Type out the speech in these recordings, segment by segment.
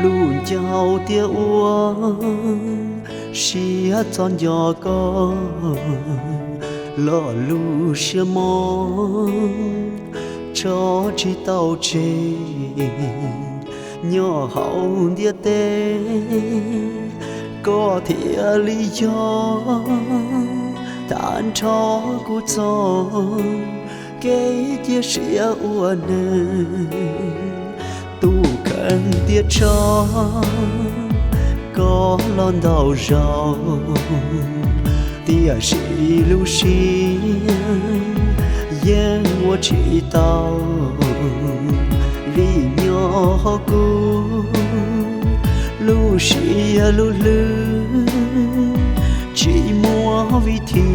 Lub ncauj tias ua siab txog nco koj, los lub siab mob tso tsis tau tseg. Nyob hauv ntiaj teb, koj thiaj li yog tag nrho kuv txoj kev cia siab ua neeg. Tus kheej tias tso koj los ntau zaus, tiam sis lub siab yeej ua tsis tau. Vim nyob hauv kuv lub siab lub hlwb tsis muaj vim thi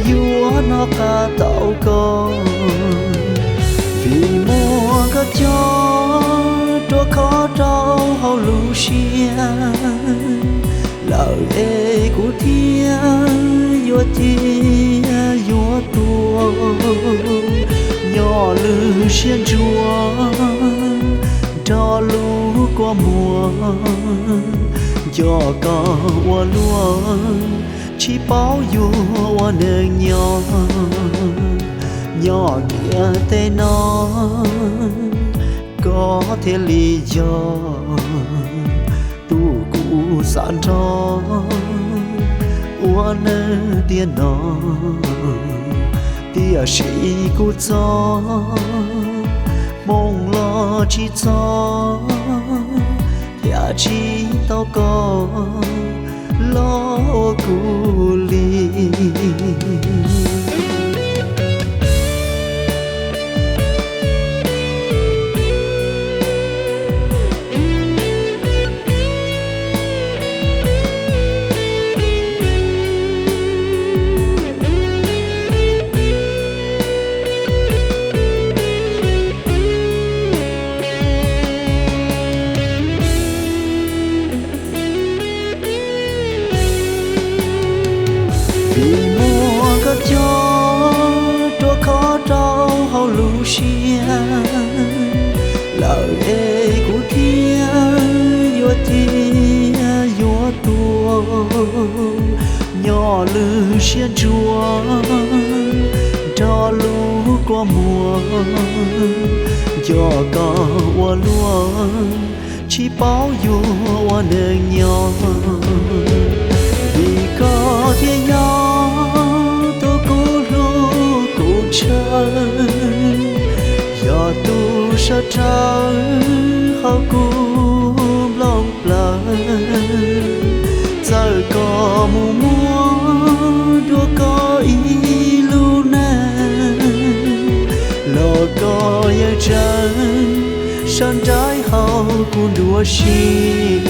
yuav noj qab tau koj. Vim muaj koj coj ruaj khov rau hauv lub siab lawm es kuv thiaj yuav cia yuav tuag. Nyob lub siab ntsuag nrog lub kua muag, nco koj ua luaj tsis paub yuav ua neeg nyob. Nyob ntiaj teb no koj thiaj li yog tus kuv xav nrog ua neeg tiam no. Tiam sis kuv txoj hmoo los tsis txog, thiaj tsis tau koj los ua kuv li. Vim muaj koj coj ruaj khov rau hauv lub siab lawm es kuv thiaj yuav cia yuav tuag. Nyob lub siab ntsuag nrog lub kua muag, nco koj ua luaj tsis paub yuav ua neeg nyob. Vim koj thiaj yog tus kuv hlub kuv ntshaw, yog tus sawv rau hauv kuv nplooj plaws. Txawm koj mus muab dua koj ib lub neej, los koj yeej tseem sawv nraim hauv kuv nruab siab.